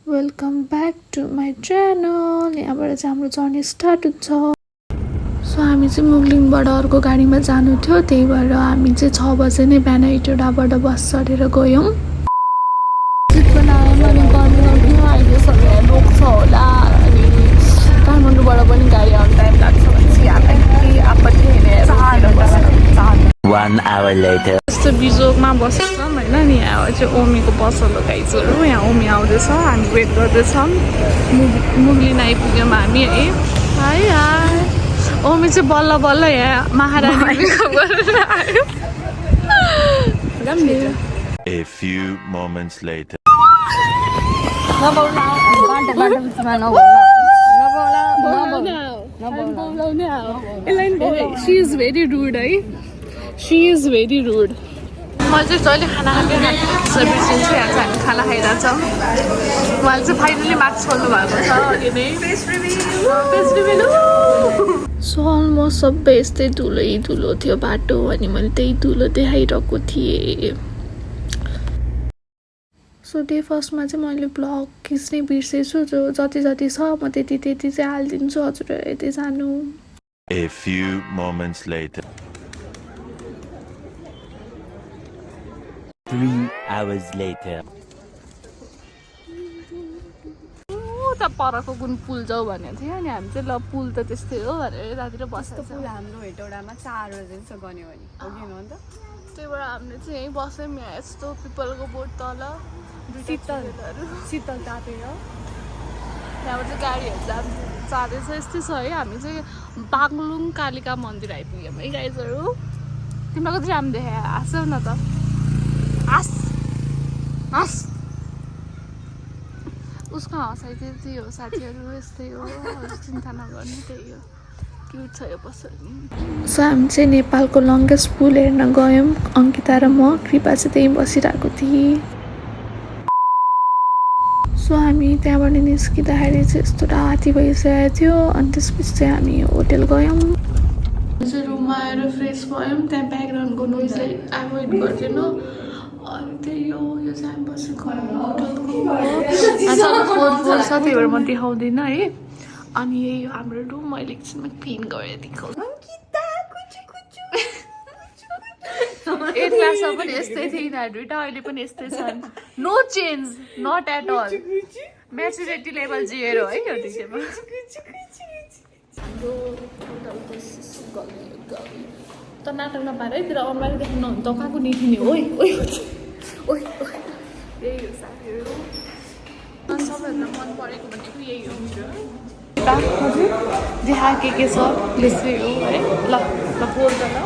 Welcome back to my channel. यहाँबाट चाहिँ हाम्रो जर्नी स्टार्ट हुन्छ। सो हामी चाहिँ मुगलिङबाट अर्को गाडीमा जानु थियो, त्यही भएर हामी चाहिँ 6 बजे नै बिहान इटोडाबाट बस चढेर गयौँ। गर्मी लाग्यो, अहिले सबै रोक्छ होला अनि काठमाडौँबाट पनि गाडी आउनु टाइम लाग्छ भने चाहिँ यहाँलाई आपत्ति हेरेर 1 hour later. यस्तो बिजोगमा बसेछौँ होइन नि। यहाँ चाहिँ ओमीको पसलो गाइजहरू, यहाँ ओमी आउँदैछ, हामी वेट गर्दैछौँ। मुगलिन आइपुग्यौँ हामी है। High high. ओमी चाहिँ बल्ल बल्ल यहाँ महारानी गरेर आयो। A few moments later. She is very rude है। She is very rude. म चाहिँ जहिले खाना खाँदैन बिर्सिन्छु। यहाँ चाहिँ हामी खाना खाइरहेछौँ। उहाँले चाहिँ फाइनली मार्क्स खोल्नु भएको छ अघि नै। सो अलमोस्ट सबै यस्तै धुलो थियो बाटो, अनि मैले त्यही धुलो देखाइरहेको थिएँ। सो डे फर्स्टमा चाहिँ मैले ब्लग खिच्नै बिर्सेछु। जो जति जति छ म त्यति चाहिँ हालिदिन्छु, हजुरहरू यतै जानु। A few moments later. 3 hours later. त परको कुन पुल जाऊ भनेको थियो अनि हामी चाहिँ ल पुल त त्यस्तै हो भनेर यतातिर बसेको पुल हाम्रो हेटौडामा 4 बजे जस्तो गन्यो भने हो कि हो नि त। त्यही भएर हामीले चाहिँ यहीँ बस्यौँ। यहाँ यस्तो पिपलको बोट तल शीतल तापेर त्यहाँबाट चाहिँ गाडीहरू जाँदैछ। यस्तै छ है। हामी चाहिँ बागलुङ कालिका मन्दिर आइपुग्यौँ है गाइजहरू। तिमीलाई कति राम्रो देखायो, हाँस्यौ न त। हाँस उसको हँसाइ त्यही हो साथीहरू, यस्तै हो, चिन्ता नगर्नु, त्यही हो। क्युट छ यो पसलनी। सो हामी चाहिँ नेपालको लङ्गेस्ट पुल हेर्न गयौँ। अङ्किता र म, कृपा चाहिँ त्यहीँ बसिरहेको थिएँ। सो हामी त्यहाँबाट निस्किँदाखेरि चाहिँ यस्तो राति भइसकेको थियो। अनि त्यसपछि चाहिँ हामी होटेल गयौँ। चाहिँ रुममा आएर फ्रेस भयौँ। त्यहाँ ब्याकग्राउन्डको नोइजलाई एभोइड गरिदिनु। अनि त्यही हो, यो चाहिँ हामी बसेको होटलको फोर्थ फ्लोर छ, त्यही भएर म देखाउँदिनँ है। अनि यही हो हाम्रो रुम। मैले एकछिनमा क्लिन गरेर देखाउँछु। 8 क्लासमा पनि यस्तै थियो यिनीहरू दुइटा, अहिले पनि यस्तै छन्। No change, not at all. Maturity level 0 है यो दुइटामा। हाम्रो त नाटक नपाएर है, तिर अनुहार देख्नु नहुनु त कहाँको नीति नि। ओइ ओइ ओइ यही हो साथीहरू। सबैभन्दा मन परेको भनेको यही हो मेरो। देखाए के छ यस्तै हो है। ल बोल त ल।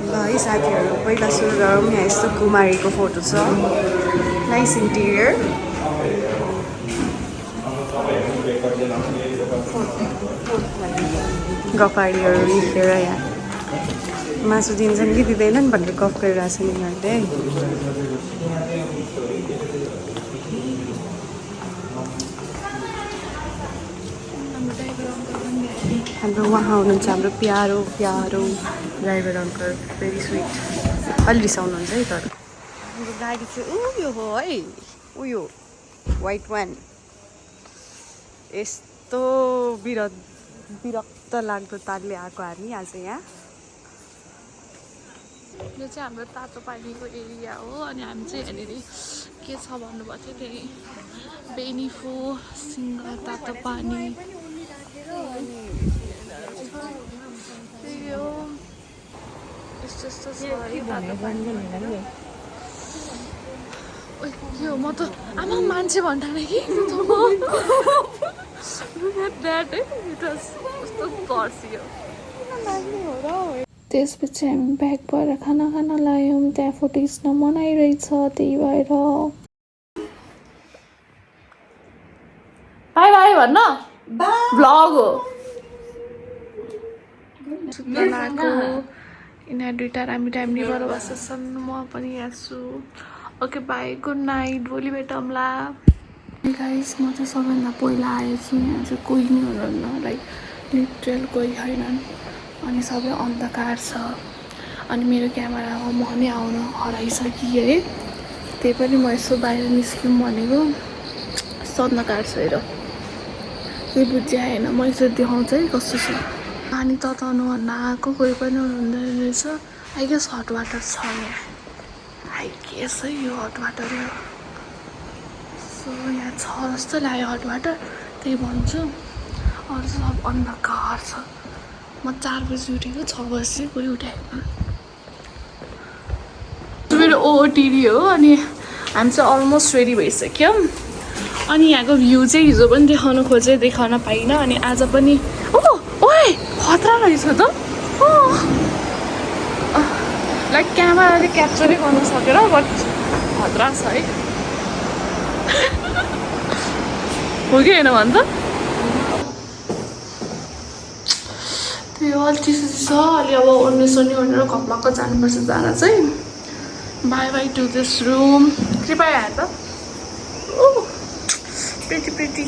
ल है साथीहरू, पहिला सुरु गरौँ। यहाँ यस्तो कुमारीको फोटो छ, नाइस इन्टिरियर। गफाडीहरू लेखेर यहाँ मासु दिन्छन् कि दिँदैनन् भनेर गफ गरिरहेको छन् यिनीहरूले। हाम्रो उहाँ हुनुहुन्छ, हाम्रो प्यारो ड्राइभर अङ्कल, भेरी स्विट। अलि रिसाउनुहुन्छ है तर। हाम्रो गाडी चाहिँ उयो हो है, उयो वाइट वान। यस्तो विरक्त लाग्दो तालले आएको हामी आज यहाँ। यो चाहिँ हाम्रो तातो पानीको एरिया हो। अनि हामी चाहिँ यहाँनिर के छ भन्नुभएको थियो, त्यही बेनिफो सिङ्गर तातो पानी त्यही हो। यस्तो यस्तो छ है तातो पानी। यो म त आमा मान्छे भन्दैन कि त्यसपछि हामी ब्याग भएर खाना खान लाग्यौँ। त्यहाँ फोटो खिच्न मनाइरहेछ, त्यही भएर बाई बाई भन्न भ्लग हो। यिनीहरू दुइटा रामी राम्रीबाट बस्छन्, म पनि यहाँ छु। ओके बाई, गुड नाइट, भोलि भेटौँला। गाइस म चाहिँ सबैभन्दा पहिला आएछु। यहाँ चाहिँ कोही नै हुनुहुन्न, लाइक लिटरल कोही छैनन्। अनि सबै अन्धकार छ। अनि मेरो क्यामेरामा म नै आउनु हराइसकेँ है। त्यही पनि म यसो बाहिर निस्क्यौँ भनेको सन्न काट्छ हेर केही बुझ्या होइन म यसो देखाउँछ है कस्तो छ पानी तताउनुभन्दा आएको कोही पनि हुँदैन रहेछ आई गेस हट वाटर छ यहाँ आई गेस है यो हट वाटर हो सो यहाँ छ जस्तो लाग्यो हट वाटर त्यही भन्छु अरू सब अन्धकार छ म 4 बजी उठेको 6 बजी कोही उठाएको मेरो ओटिडी हो अनि हामी चाहिँ अलमोस्ट रेडी भइसक्यौँ अनि यहाँको भ्यू चाहिँ हिजो पनि देखाउन खोजेँ देखाउन पाइनँ अनि आज पनि ओए खतरा रहेछ त लाइक क्यामेराले क्याप्चरै गर्न सकेर बट खतरा छ है हो कि होइन भन्छ त्यो अलि चिसो छ अलि अब ओर्ने सोर्ने भनेर घप्लक्क जानुपर्छ जान चाहिँ bye bye to this room कृपया आयो त प्रिटी प्रिटी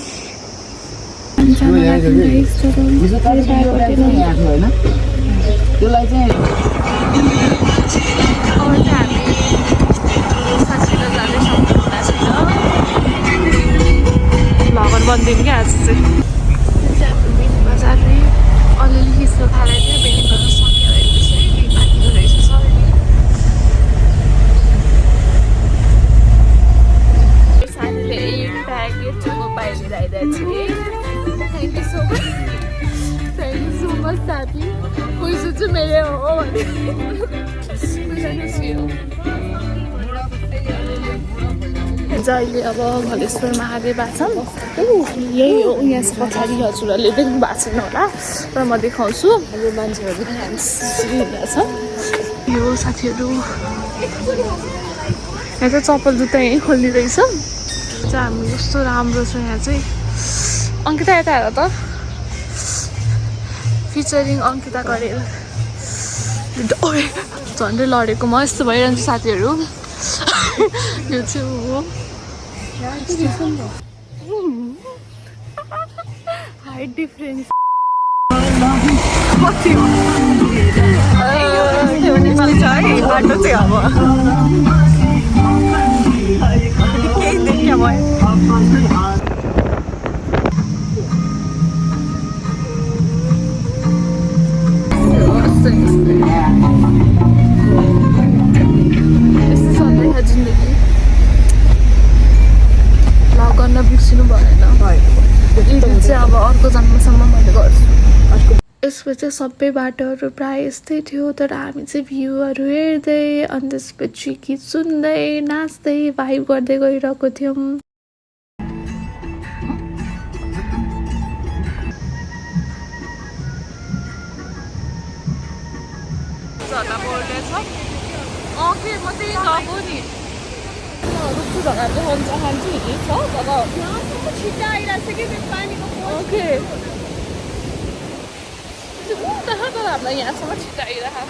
भगवान बनिदिनु क्या आज चाहिँ बजारले अलिअलि हिस्सो खाएर थियो बेनी गर्न सक्यो रहेछ है बाँकीको रहेछ सबै साथीले एक प्याकेट मोबाइल ल्याइदिएको छु थ्याङ्क यू सो मच साथी पैसा चाहिँ मेरो हो भने अहिले अब घलेश्वर महादेव आछन् यही हो यहाँको पछाडि हजुरहरूले देख्नु भएको छैन होला तर म देखाउँछु हाम्रो मान्छेहरू डान्स छ यो साथीहरू यहाँ चाहिँ चप्पल जुत्ता यहीँ खोलिरहेछ चाहिँ हामी कस्तो राम्रो छ यहाँ चाहिँ अङ्किता यता हेर त फिचरिङ अङ्किता गरेर झन्डै लडेको म यस्तो भइरहन्छ साथीहरू यो चाहिँ हो हाइट डिफरेन्स कति हो नेपाली छ है बाटो चाहिँ अब केही देखिया भयो यस्तो सधैँ जिन्दगी भ्लग गर्न बिर्सिनु भएन एडिट चाहिँ अब अर्को जन्मसम्म मैले गर्छु यसपछि सबै बाटोहरू प्रायः यस्तै थियो तर हामी चाहिँ भ्यूहरू हेर्दै अनि त्यसपछि गीत सुन्दै नाच्दै भाइब गर्दै गइरहेको थियौँ हामीलाई यहाँसम्म छिट्टो आइरहेको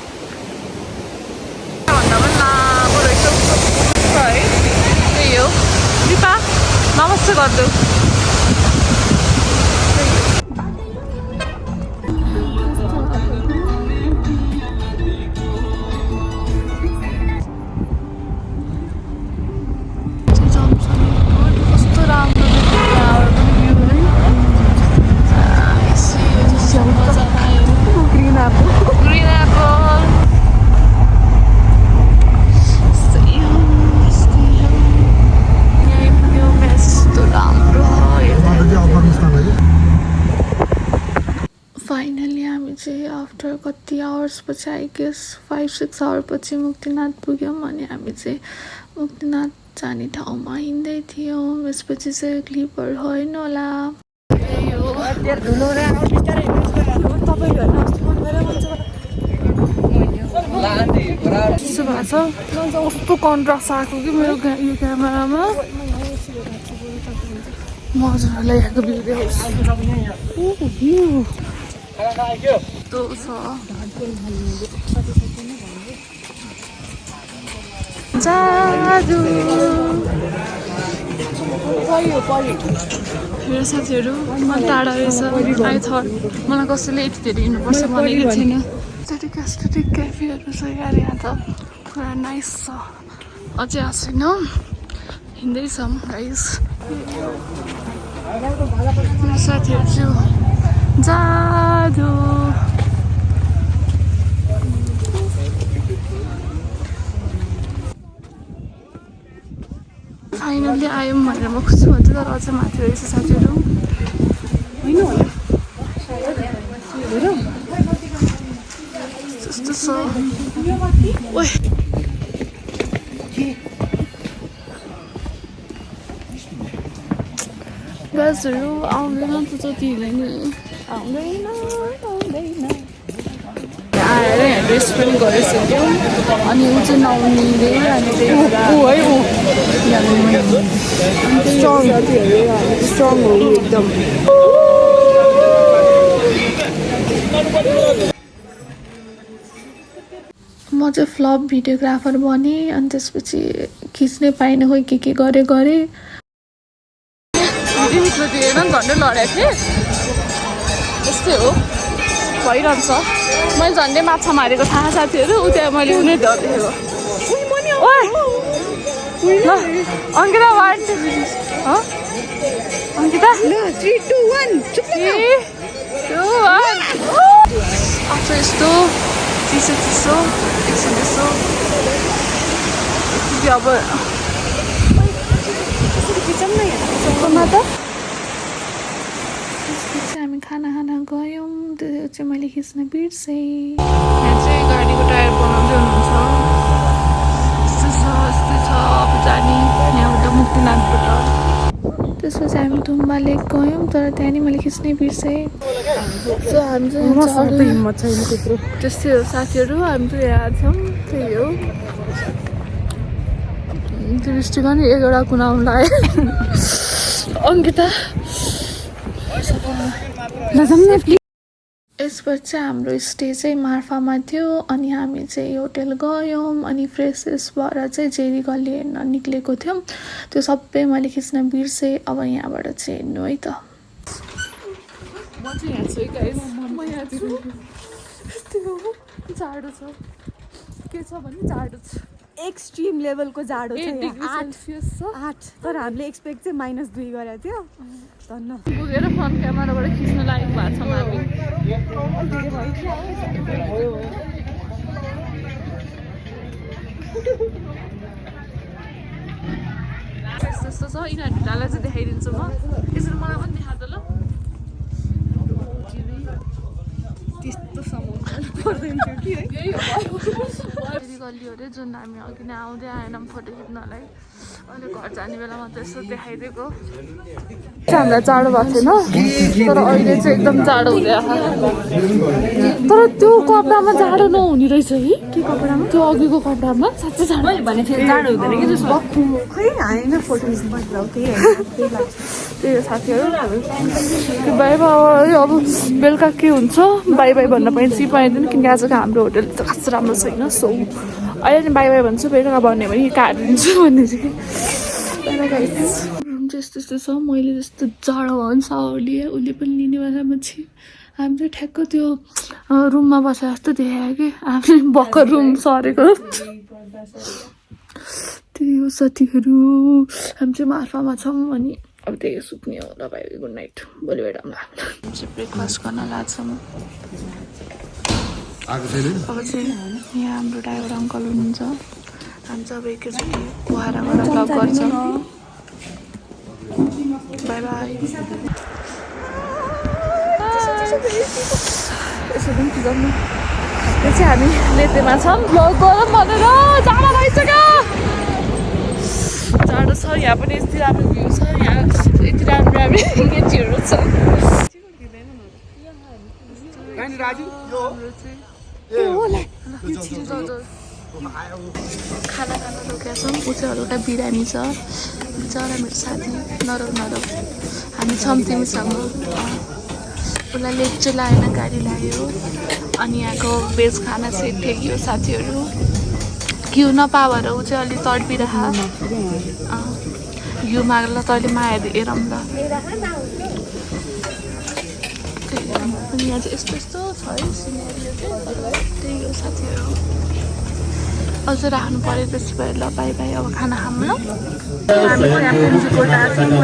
भन्दा पनि लामो रहेछ है त्यही हो कृपा नमस्ते गरिदेऊ कस्तो राम्रो Green apple. फाइनली हामी चाहिँ आफ्टर कति आवर्स पछि आई गेस 5-6 आवर पछि मुक्तिनाथ पुग्यौँ अनि हामी चाहिँ मुक्तिनाथ जाने ठाउँमा हिँड्दै थियौँ यसपछि चाहिँ क्लिपहरू होइन होला चिसो भएको छ कस्तो कन्ट्रास्ट आएको कि मेरो यो क्यामेरामा म हजुरहरूलाई यहाँको भ्यू देखाउँछु जादु मेरो साथीहरू म टाढा रहेछ आई थट मलाई कसैले यति धेरै हिँड्नुपर्छ भनेको थिएन एस्थेटिक क्याफेहरू छ यार यहाँ त पुरा नाइस छ अझै आएको छैन हिँड्दैछौँ गाइस साथीहरू चाहिँ जादु फाइनल्ली आयौँ भनेर म खुसी भन्छु तर अझै माथि रहेछ साथीहरू त्यस्तो छ बसहरू आउँदैन त जति हिँड्दैन आउँदैन आएर यहाँ रेस्टुरेन्ट गरिसक्यो अनि ऊ चाहिँ नआउने अनि स्ट्रङ हो एकदम म चाहिँ फ्लप भिडियोग्राफर बनेँ अनि त्यसपछि खिच्नै पाइनँ खोइ के गरेँ दिदीको हेर झन्डै लडेको थिएँ यस्तै हो भइरहन्छ मैले झन्डै माछा मारेको थाहा साथीहरू उ त्यहाँ मैले उनी देखेको अङ्किता वान अङ्किता 3 2 1 आफ्टर यस्तो चिसो एकछिन यसो अब त्यसपछि हामी खाना गयौँ त्यो चाहिँ मैले खिच्न बिर्सेँ यहाँ चाहिँ गाडीको टायर बनाउँदै हुनुहुन्छ यस्तै छ अब जाने यहाँबाट मुक्तिनाथबाट त्यसपछि हामी थुम्बा लेक गयौँ तर त्यहाँ नि मैले खिच्नै बिर्सेँ सो हामी चाहिँ त्यस्तै हो साथीहरू हामी चाहिँ यहाँ छौँ त्यही हो दृष्टिमा नि एकवटा कुनाउनु लाग्यो अङ्किता यसपछि चाहिँ हाम्रो स्टे चाहिँ मार्फामा थियो अनि हामी चाहिँ होटेल गयौँ अनि फ्रेस भएर चाहिँ जेरी गल्ली हेर्न निक्लेको थियौँ त्यो सबै मैले खिच्न बिर्सेँ अब यहाँबाट चाहिँ हेर्नु है त म चाहिँ यहाँ छु गाइस म यहाँ छु जाडो छ के छ भने जाडो छ एक्सट्रिम लेभलको जाडो छ 8 तर हामीले एक्सपेक्ट चाहिँ -2 गरेको थियो धन्न पुगेर फ्रन्ट क्यामेराबाट खिच्न लागेको भएको छौँ हामी त्यस्तो छ यिनीहरू ढालाई चाहिँ देखाइदिन्छु म यसरी मलाई पनि देखाएको ल त्यस्तो सामान पर्दैन थियो कि है गल्ली हो अरे जुन हामी अघि नै आउँदै आएनौँ फोटो खिच्नलाई अहिले घर जाने बेलामा त यसो देखाइदिएको हामीलाई जाडो भएको थिएन तर अहिले चाहिँ एकदम जाडो हुँदै आएको तर त्यो कपडामा जाडो नहुने रहेछ है के कपडामा त्यो अघिको कपडामा साँच्चै जाडो भने फेरि जाडो हुँदैन कि जस्तो खै होइन फोटो खिच्नु त्यही हो साथीहरू बाई बाई अब बेलुका के हुन्छ बाई बाई भन्न पाइन्छ पाइँदैन किनकि आजको हाम्रो होटेल त खास राम्रो छैन सो अहिले नि बाई बाई भन्छु बेलुका भन्यो भने काटिदिन्छु भन्ने चाहिँ रुम चाहिँ यस्तो छ मैले जस्तो जाडो भयो भने साउलीले उसले पनि लिने बेलामा चाहिँ हामी चाहिँ ठ्याक्क त्यो रुममा बसे जस्तो देखायो कि हामीले भर्खर रुम सरेको त्यही हो साथीहरू हामी चाहिँ मार्फामा छौँ अनि अब त्यही सुत्ने हो ल भाइ गुड नाइट भोलि भेटौँला हामी चाहिँ ब्रेकफास्ट गर्न लाग्छौँ अब चाहिँ यहाँ हाम्रो ड्राइभर अङ्कल हुनुहुन्छ हामी चाहिँ अब एकैचोटि पोखराबाट ब्लग गर्छौँ बाई बाई यसो पनि खिचाउनु यो चाहिँ हामी लेतेमा छौँ ब्लग गरौँ भनेर जाडो भइसक्यो जाडो छ यहाँ पनि यति राम्रो भ्यू छ यहाँ यति राम्रो केटीहरू छ खाना खान रोकेका छौँ ऊ चाहिँ हल्का बिरामी छ बिचरा मेरो साथी नरौ हामी छौँ तिमीसँग उसलाई लेट चाहिँ लागेन गाडी लाग्यो अनि यहाँको भेज खाना चाहिँ ठेक्यो साथीहरू घिउ नपा भएर ऊ चाहिँ अलिक तडपिरह घिउ माग्ला तैँले माया हेरौँ ल अनि यहाँ चाहिँ यस्तो छ है सिनेरीहरू चाहिँ त्यही हो साथीहरू अझ राख्नु पऱ्यो त्यसो भए ल बाई बाई अब खाना खाऊँ ल हामी चाहिँ पुम्जी गोल्ड आएको थियौँ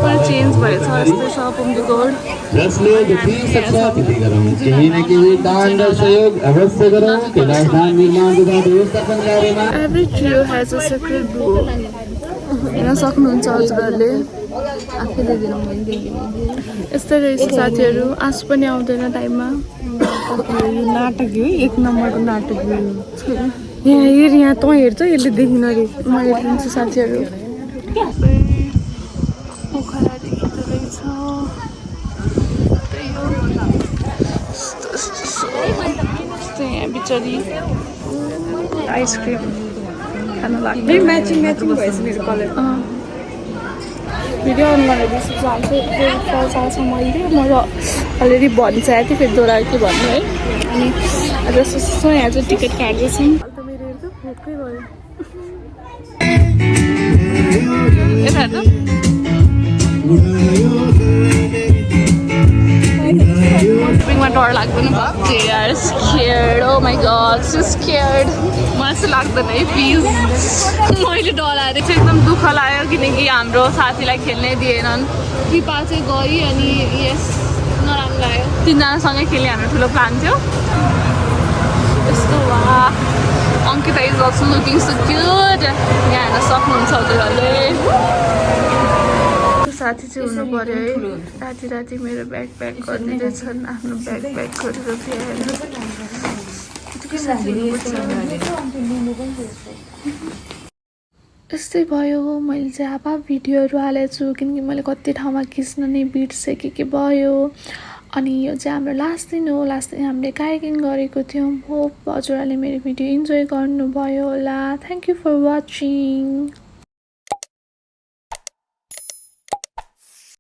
पनि चेन्ज भएछ यस्तै छ पुम्जी गोल्ड जसले दुखी सक्छ त्यति गरौँ केही न केही दान र सहयोग अवश्य गरौँ कैलाशधाम निर्माण तथा व्यवस्थापन कार्यमा every trio has a secret book हेर्न सक्नुहुन्छ हजुरहरूले आफैले दिनु यस्तै रहेछ साथीहरू आँसु पनि आउँदैन टाइममा यो नाटक हो 1 नम्बरको नाटक हो यहाँ हेर यहाँ तँ हेर्छ यसले देखिन अरे म हेरिदिन्छु साथीहरू पोखरा देखिँदो रहेछ यस्तै यहाँ बिचरी आइसक्रिम खान लाग्यो म्याचिङ भएछ मेरो कलर भिडियो अन गरेर बेसी जान्छ छ मैले म अलरेडी भनिसकेको थिएँ फेरि दोहोऱ्याएर के भन्नु है अनि जस्तो यहाँ चाहिँ टिकट काट्दैछौँ मेरो हेर्दा भोकै भयो यता हेर्नु मा डर लाग्दैन they are scared oh my god so scared मलाई चाहिँ लाग्दैन है प्लिज मैले डराएर चाहिँ एकदम दुःख लाग्यो किनकि हाम्रो साथीलाई खेल्नै दिएनन् कृपा चाहिँ गई अनि यस नराम्रो लाग्यो 3जनासँगै खेल्ने हाम्रो ठुलो प्लान थियो यस्तो वा Ankita is also looking so cute यहाँ हेर्न सक्नुहुन्छ हजुरहरूले साथी चाहिँ हुनु पर्यो है राति राति मेरो ब्याग प्याक गरिदिँदैछन् आफ्नो ब्याग प्याक गरेर यस्तै भयो मैले चाहिँ हाफ भिडियोहरू हालेको छु किनकि मैले कति ठाउँमा खिच्न नै बिर्सेँ के भयो अनि यो चाहिँ हाम्रो लास्ट दिन हो लास्ट दिन हामीले कायाकिङ गरेको थियौँ होप हजुरहरूले मेरो भिडियो इन्जोय गर्नुभयो होला थ्याङ्क यू फर वाचिङ